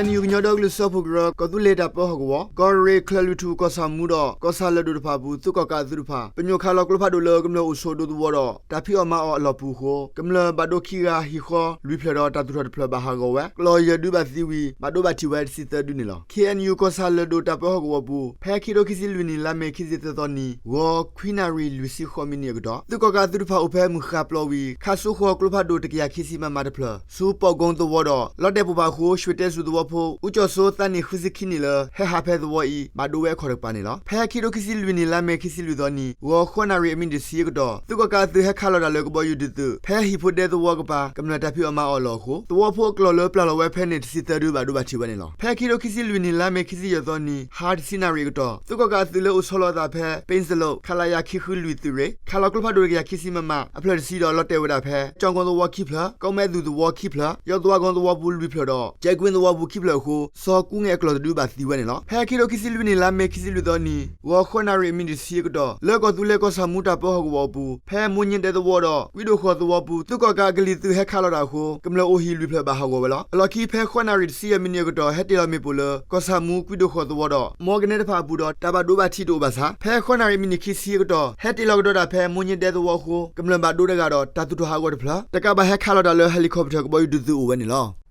KNU ကညီဒီကလုာ်စၢဖှိၣ်ကရၢ ကီၢ်သူလ့ၤတၢ်ပၢဟီၣ်ကဝီၤ ကီၢ်ရ့ၣ် ချၢၣ်လွံၢ်ထူၣ် ကီၢ်ဆၣ်မူဒီး ကီၢ်ဆၣ်လၢၢ်ဒိၣ်တဖၣ်အပူၤ သုးကီၣ်ကးအသုးတဖၣ် ပညိၣ်ခးလီၤကျိဖးဒိၣ်လၢကမျၢၢ်အိၣ်ဆိးဒိသဝီဒီး တၢ်ဖံးအီၣ်မၤအီၣ်အလီၢ်ပူၤအဃိ ကမျၢၢ်ဘၣ်ဒိခံဂၤဟံၣ်ဃီလွံၢ်ဖျၢၣ်ဒီး တၢ်သူၣ်ထီၣ်တဖျၢၣ်ဘၣ်ဟးဂီၤဝဲ, ကလီၢ်ယဲၢ်ဒုဘၣ်သံဝံၤ ဘၣ်ဒိဘၣ်ထံးဝဲတဆံသၢဒုန့ၣ်လီၤ. KNU ကီၢ်ဆၣ်လၢၢ်ဒိၣ်တၢ်ပၢဟီၣ်ကဝီၤပူၤ ဖဲခံထိခံဆံလွံၢ်နံၣ် လါမ့ၤ ခံဆံသၢသီနံၤ ဂီၤခွံနၣ်ရံၣ်လွံၢ်ဆံဃိးမံးနံးအကတီၢ် သုးကီၣ်ကးအသုးတဖၣ်အိၣ်ဖဲမုၢ်ဃၢ်ပျီဝံၤ ခးစိဃီၤကျိဖးဒိၣ်တကယၤခံဆံ မမ တဖျၢၣ် ဆူပီၣ်ကိသဝီဒီး လီတဲာ်ပူၤဘၣ်အဃိ ရွှ့ၣ်တဲစူၤသဝီဖိ အူကၠီၣ်စိသးနံၣ်ဃုဆံခံနံၣ်လၢ ဟဲဟးဖဲသဝီအံၤ ဘၣ်ဒိဝဲအခီၣ်တကပၤန့ၣ်လီၤ. ဖဲခံထိခံဆံလွံၢ်နံၣ် လါမ့ၤ ခံဆံလွံၢ်သီနံၤ ဂီၤဃိးနၣ်ရံၣ်အမံးနံးတဆံအကတီၢ် သုးကီၣ်ကးအသုးဟဲခးလီၤတၢ်လၢ ကဘီယူၤဒုးသုး ဖဲဟံၣ်ဖိဒဲသဝီကပၤ ကမျၢၢ်တၢ်ဖံးအီၣ်မၤအီၣ်အလီၢ်အဃိ သဝီဖိအကျီၢ်လၢပျၢ်လီၤဝဲဖဲန့ၣ် တဆံသၢဒုဘၣ်ဒိဘၣ်ထံးဝဲန့ၣ်လီၤ. ဖဲခံထိခံဆံလွံၢ်နံၣ် လါမ့ၤ ခံဆံယဲၢ်သီနံၤ ဟါတဆံနၣ်ရံၣ်အကတီၢ် သုးကီၣ်ကးအသုးလၢအိၣ်ဆီလီၤအသးဖဲ ပ့စလိး ခလရ ခံဃုလွံၢ်သုးရ့ၣ် ခးလီၤကျိဖးဒိၣ်တကယၤခံဆံ မမ အဖျၢၣ်တဆံဒီး လီတဲာ်ဝဲဒၣ်ဖဲ ကၠီၣ်ကိသဝီခံဖျၢၣ်, ကီၢ်မဲၣ်သူၣ်သဝီခံဖျၢၣ်, ယီၤသွါကိသဝီပူၤလွံၢ်ဖျၢၣ်ဒီး ကဲကွ့သဝီပူၤခံဖျၢၣ်အဃိ စီၤကူငဲၢ်အကျီၢ်တဒုဘၣ်သံဝဲန့ၣ်လီၤ. ဖဲခံထိခံဆံလွံၢ်နံၣ် လါမ့ၤ ခံဆံလွံၢ်သီနံၤ ဂီၤဃိးနၣ်ရံၣ်အမံးနံးတဆံအကတီၢ် လၢကီၢ်သူလ့ၤကီၢ်ဆၣ်မူတၢ်ပၢဟီၣ်ကဝီၤအပူၤ ဖဲမိၢ်ညါဒဲသဝီဒီး ကွံဒိၣ်ဃီၤသဝီပူၤ သုးကီၣ်ကးအကလံၤသုးဟဲခးလီၤတၢ်အဃိ ကမျၢၢ်အိၣ်ဟံၣ်လွံၢ်ဖျၢၣ်ဘၣ်ဟးဂီၤဝဲလီၤ. အလီၢ်ခံဖဲဃိးနၣ်ရံၣ်တဆံယဲၢ်မံးနံးအကတီၢ် ဟဲတ့ၢ်လီၤမ့ၣ်ပိၢ်လၢ ကီၢ်ဆၣ်မူ ကွံဒိၣ်ဃီၤသဝီဒီး မီကနဲတဖၣ်အပူၤဒီး တၢ်ဘၣ်ဒိဘၣ်ထံးတအိၣ်ဘၣ်ဆၣ် ဖဲဃိးနၣ်ရံၣ်မံးနံးခံဆံအကတီၢ် ဟဲတ့ၢ်လီၤကဒီးတၢ်ဖဲမိၢ်ညါဒဲသဝီအဃိ ကမျၢၢ်ဘၣ်ဒိတဂၤဒီး တၢ်သူၣ်ထီၣ်ဟးဂီၤတဖျၢၣ် တကးဘၣ်ဟဲခးလီၤတၢ်လၢ helicopter ကဘီယူၤဒုးသုးအိၣ်ဝဲန့ၣ်လီၤ.